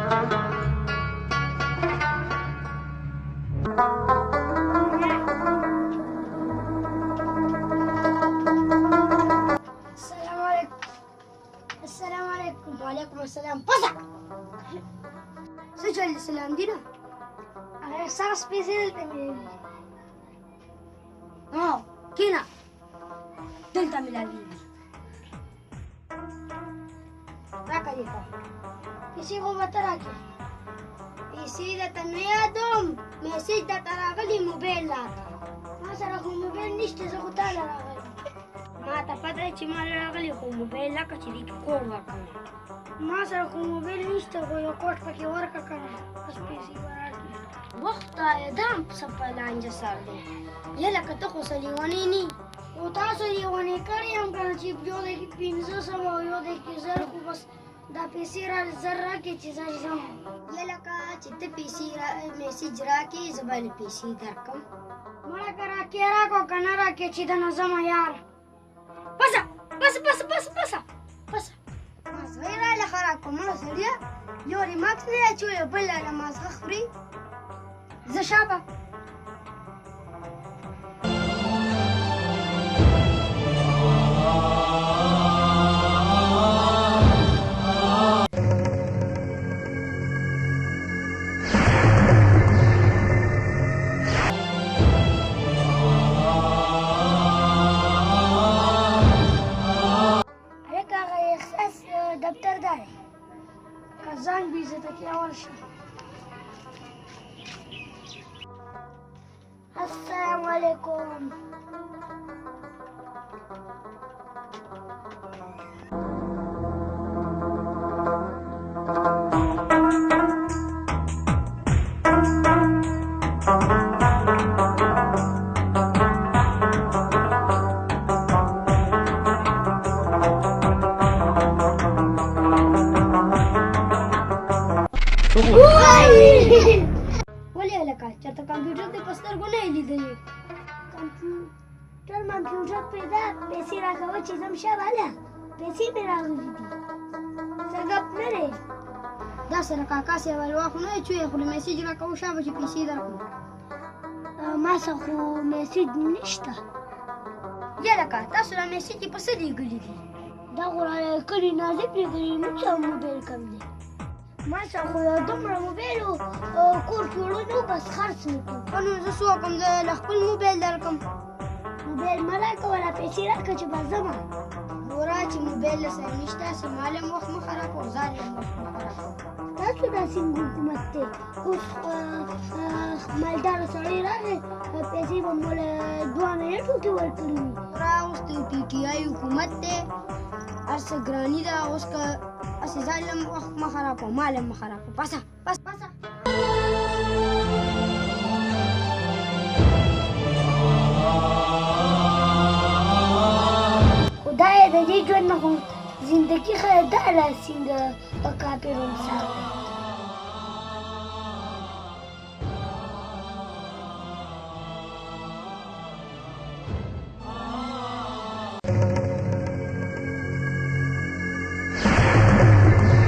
السلام علیکم. السلام علیکم. وعلیکم السلام. پسه څه چل دی؟ سلام دي نه هغه سره پیسې دلته مې ها کښېنه، دلته ملاویږي. راکړه دې ته پیسې خو به ته راکړې. پیسې درته نه یادوم، میسج درته راغلی، موبایل راکړه. ما سره خو موبایل نشته، زه خو تا له راغلی. ما ته پته ده چې ما له راغلی، خو موبایل راکړه چې دې کې کوډ ورکړم. ما سره خو موبایل نشته، خو یو کوډ پکې ورکړه که نه، بس پیسې به راکړې. وخت دا هم څه په لانجه سر دی. یله که ته خو څه لیونی نه یې. خو تاسو لیونی کړی یم که نه چې یو دی کې 500 او یو دی کې 1000، خو بس دا پیسې را زر راکړې چې زه ځم. یله که چې ته پیسې را میسج راکړې، زه به له پیسې درکړم. مړه که راکې راکړه، که نه راکړې چې دنه ځمه یار. پسه پسه پسه پسه پسه پسه. مازغه یې راله خراب کړه. مړه سړیه، یو ریماکس نه دی اچولی، بل راله مازغه خوري. زه شابه. هلکه هغه احساس دفتر دا دی که ځان بې عزته کړې ورشه. السلام علیکم. ولې هلکه چېرته کمپیوټر دې په سترګو نه یې لیدلی؟ کمپیوټر ممپیوټر پیدا پیسې راکوه چې ځم. شه بله پیسې مې راغلي دي، څه ګپ نه دی. دا سره کاکا صاحب الوا خو نه یې چویې، خو میسج راکوه شابه چې پیسې درکړم. ما سره خو میسج نشته. یلکه تاسو دا میسج یې په څه لېږلي دي؟ دا خو راله کلي ناظم لېږلي، نو څه موبایل کم دی. ما سره خو یو دومره موبایل و، کور کې وړو نه و، بس خرڅ مې کړو. ښه نو زه څه وکړم؟ زه له خپل موبایل درکړم. موبایل مه راکوه، لا پیسې راکړه چې بس ځمه. ګوره چې موبایل له سره نشته، هسې مال هم وخت مه خرابوه، ځان یې هم وخت مه خرابوه. تاسو دا څنګه حکومت دی؟ اوس مالداره سړی راغی، پیسې به مو له 2 منټو کې ورکړي وي. ګوره اوس د پي ټي آی حکومت دی، هر څه ګراني ده. اوس که هسې ځان هم وخت مه خرابوه، مال هم مه خرابوه. پسه پس پسه. خدایه د دې ژوند نه خو زندګي ښه ده، دا لا څنګه په کافر انسان.